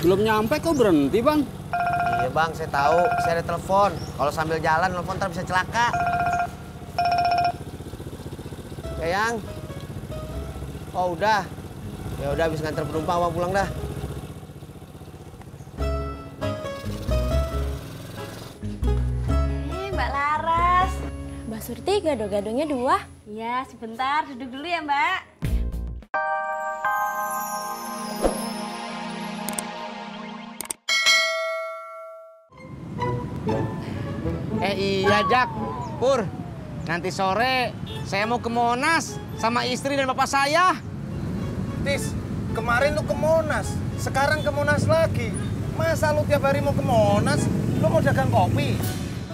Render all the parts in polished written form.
Belum nyampe kok berhenti, Bang? Iya bang, saya tahu. Saya ada telepon. Kalau sambil jalan telepon ntar bisa celaka. Ya yang? Oh udah. Ya udah habis nganter penumpang bang pulang dah. Mbak Laras. Mbak Surti gado-gadonya 2. Iya, sebentar. Duduk dulu ya, Mbak. Iya Jak, Pur. Nanti sore saya mau ke Monas sama istri dan bapak saya. Tis, kemarin lu ke Monas, sekarang ke Monas lagi. Masa lu tiap hari mau ke Monas? Lu mau dagang kopi?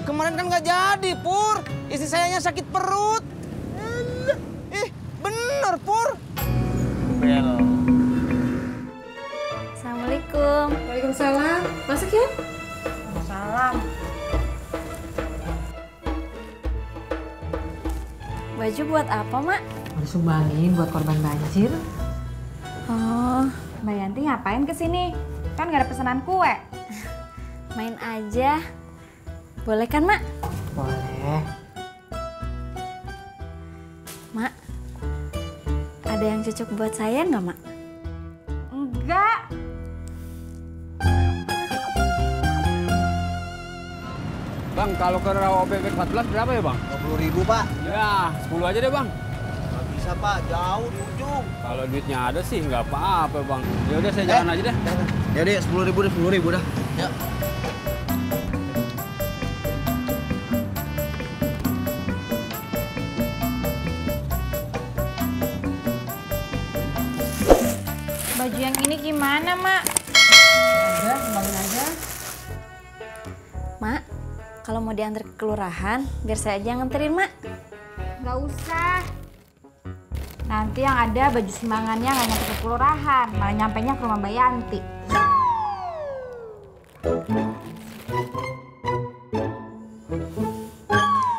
Kemarin kan nggak jadi, Pur. Istri sayanya sakit perut. Bener, Pur. Bel. Assalamualaikum. Waalaikumsalam. Masuk ya? Salam. Baju buat apa, Mak? Disumbangin buat korban banjir. Oh, Mbak Yanti ngapain kesini? Kan nggak ada pesanan kue. Main aja. Boleh kan, Mak? Boleh. Mak, ada yang cocok buat saya nggak, Mak? Enggak. Bang, kalau ke rawa bebek 14 berapa ya, Bang? 20.000 Pak. Ya, 10 aja deh, Bang. Nggak bisa Pak, jauh di ujung. Kalau duitnya ada sih nggak apa-apa, Bang. Ya udah saya jalan aja deh. Ya deh, 10.000 deh, 10.000 dah. Yuk. Baju yang ini gimana, Mak? Udah, sumbangin aja. Mak, kalau mau diantar ke kelurahan, biar saya aja yang nganterin, Mak. Nggak usah. Nanti yang ada baju sumbangannya nggak nyampe ke kelurahan, malah nyampenya ke rumah Mbak Yanti.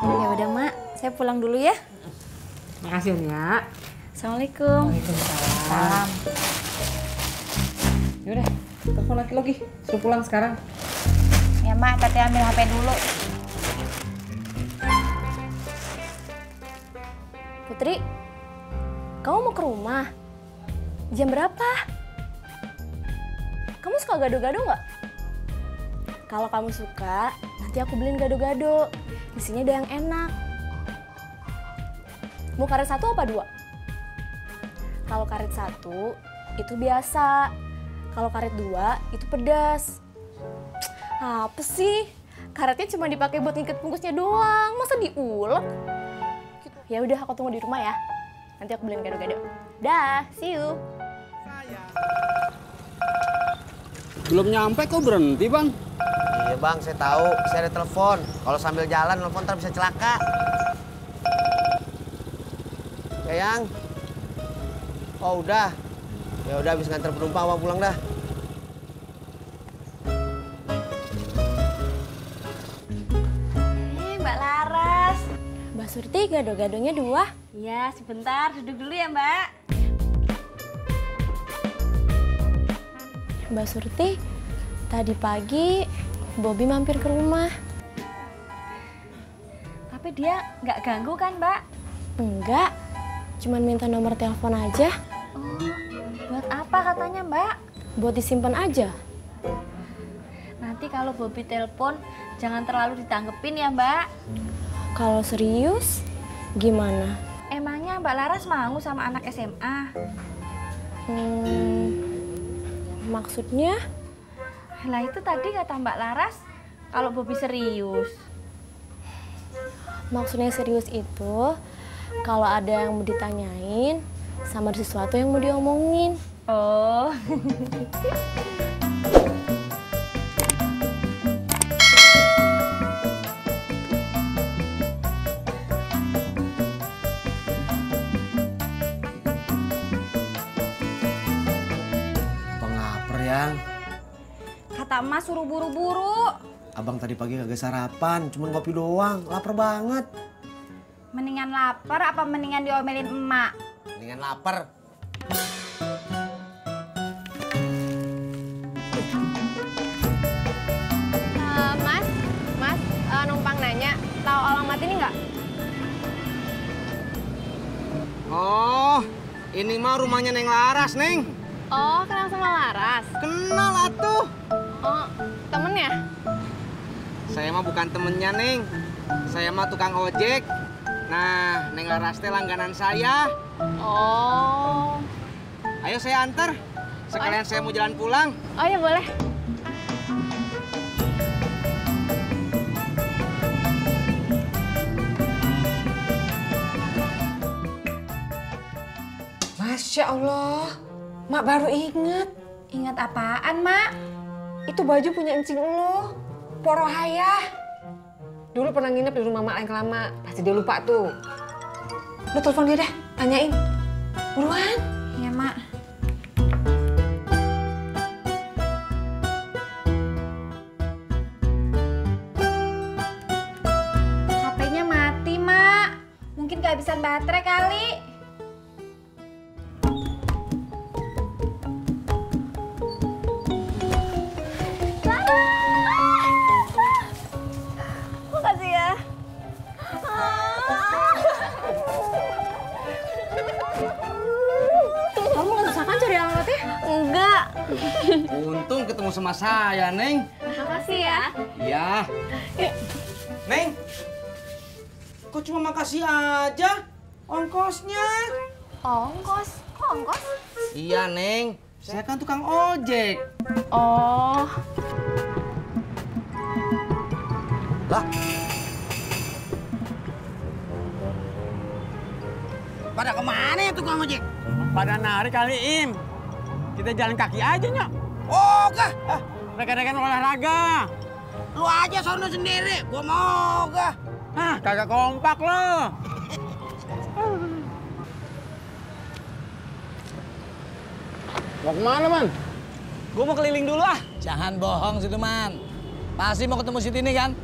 Ya udah, Mak. Saya pulang dulu ya. Makasih ya. Assalamualaikum. Waalaikumsalam. Salam. Yaudah, telepon lagi. Suruh pulang sekarang. Ya, Mak. Tati ambil HP dulu. Putri, kamu mau ke rumah? Jam berapa? Kamu suka gado-gado nggak? Kalau kamu suka, nanti aku beliin gado-gado. Isinya ada yang enak. Mau karet 1 apa 2? Kalau karet 1 itu biasa. Kalau karet 2 itu pedas. Apa sih? Karetnya cuma dipakai buat ngikat bungkusnya doang. Masa diulek? Ya udah, aku tunggu di rumah ya. Nanti aku beliin gado-gado. Dah, see you. Belum nyampe kok berhenti, Bang? Iya bang, saya tahu. Saya ada telepon. Kalau sambil jalan telepon ntar bisa celaka. Ya yang? Oh udah. Ya udah habis nganter penumpang bang pulang dah. Mbak Laras. Mbak Surti gado-gadonya 2. Iya, sebentar. Duduk dulu ya, Mbak. Mbak Surti, tadi pagi Bobby mampir ke rumah. Tapi dia nggak ganggu kan, Mbak? Enggak, cuman minta nomor telepon aja. Oh, buat apa katanya, Mbak? Buat disimpan aja. Nanti kalau Bobby telepon, jangan terlalu ditanggepin ya, Mbak. Kalau serius, gimana? Emangnya Mbak Laras mau sama anak SMA? Maksudnya? Lah itu tadi kata Mbak Laras, kalau Bobby serius. Maksudnya serius itu, kalau ada yang mau ditanyain, sama ada sesuatu yang mau diomongin. Oh. Pengaper yang. Kata emas suruh buru-buru. Abang tadi pagi kagak sarapan, cuma kopi doang. Lapar banget. Mendingan lapar apa mendingan diomelin emak? Mendingan lapar. Oh, ini mah rumahnya Neng Laras, Neng. Oh, kenal sama Laras? Kenal atuh. Oh, temennya? Saya mah bukan temennya, Neng. Saya mah tukang ojek. Nah, Neng Laras teh langganan saya. Oh. Ayo saya anter. Sekalian saya mau jalan pulang. Oh ya boleh. Masya Allah, Mak baru inget. Ingat apaan, Mak? Itu baju punya encing lo, Porohayah. Dulu pernah nginep di rumah Mak yang lama, pasti dia lupa tuh. Lo telepon dia dah, tanyain. Buruan. Iya, Mak. HP-nya mati, Mak. Mungkin kehabisan baterai kali. Makasih ya. Kamu nggak susah kan cari alamatnya? Enggak. Untung ketemu sama saya, Neng. Makasih ya. Iya. Neng, kok cuma makasih aja ongkosnya? Ongkos? Kok ongkos? Iya, Neng. Saya kan tukang ojek. Oh. Lah. Pada kemana ya tukang ojek? Pada narik kali, Im. Kita jalan kaki aja, Nyok. Oh, kah? Rekan-rekan olahraga. Lu aja sono sendiri. Gua mau kah? Hah, kagak kompak lo. Mau kemana, Man? Gue mau keliling dulu ah. Jangan bohong situ, Man. Pasti mau ketemu si Tini kan?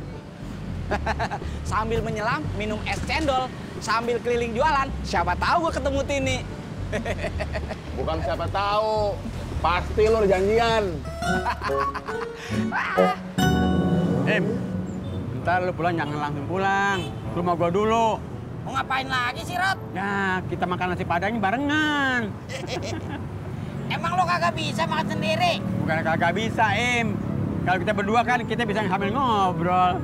Sambil menyelam, minum es cendol, sambil keliling jualan. Siapa tahu gue ketemu Tini. Bukan siapa tahu. Pasti lo janjian. Ntar lu pulang jangan langsung pulang. Ke rumah gua dulu. Mau ngapain lagi sih, Rod? Ya, kita makan nasi padangnya barengan. Emang lo kagak bisa makan sendiri? Bukan kagak bisa, Im. Kalau kita berdua kan kita bisa sambil ngobrol.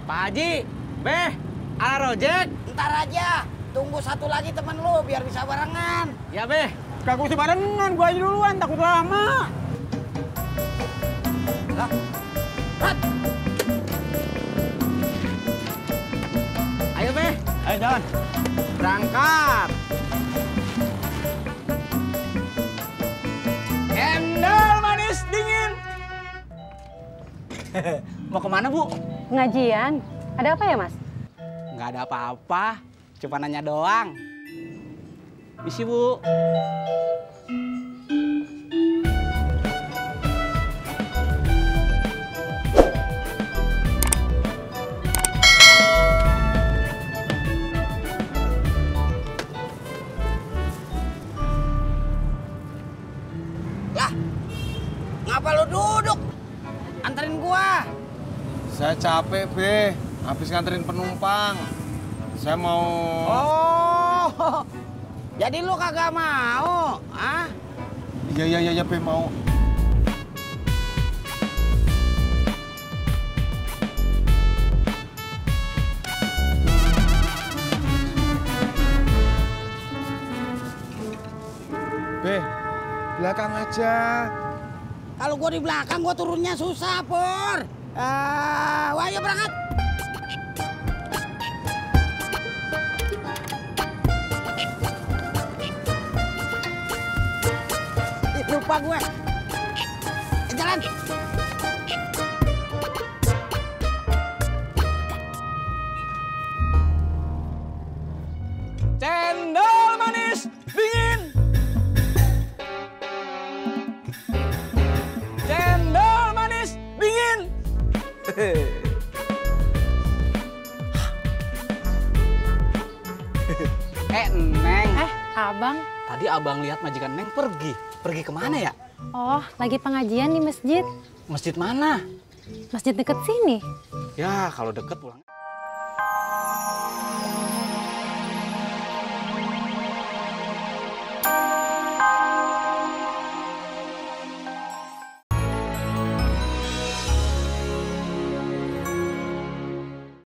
Pak Haji, Beh, ala rojek. Ntar aja, tunggu satu lagi temen lu biar bisa barengan. Ya, Beh. Kagak usah barengan, gua aja duluan, takut lama. Lah, Rod. Ayo, Beh. Ayo jalan. Berangkat. Cendol manis dingin. Mau kemana, Bu? Pengajian. Ada apa ya, Mas? Nggak ada apa-apa. Cuma nanya doang. Misi, Bu. Lah, ngapa lu duduk? Anterin gua. Saya capek, Be. Habis nganterin penumpang. Saya mau... Oh, jadi lu kagak mau? Ah? Iya, Be, mau. Be, belakang aja. Kalau gua di belakang, gua turunnya susah, Pur. Wah, ayo berangkat. Lupa gue. Jalan. Cendol manis dingin. Cendol manis dingin. Neng. Abang. Tadi abang lihat majikan Neng pergi. Pergi kemana ya? Oh, lagi pengajian di masjid. Masjid mana? Masjid deket sini. Ya, kalau deket pulang.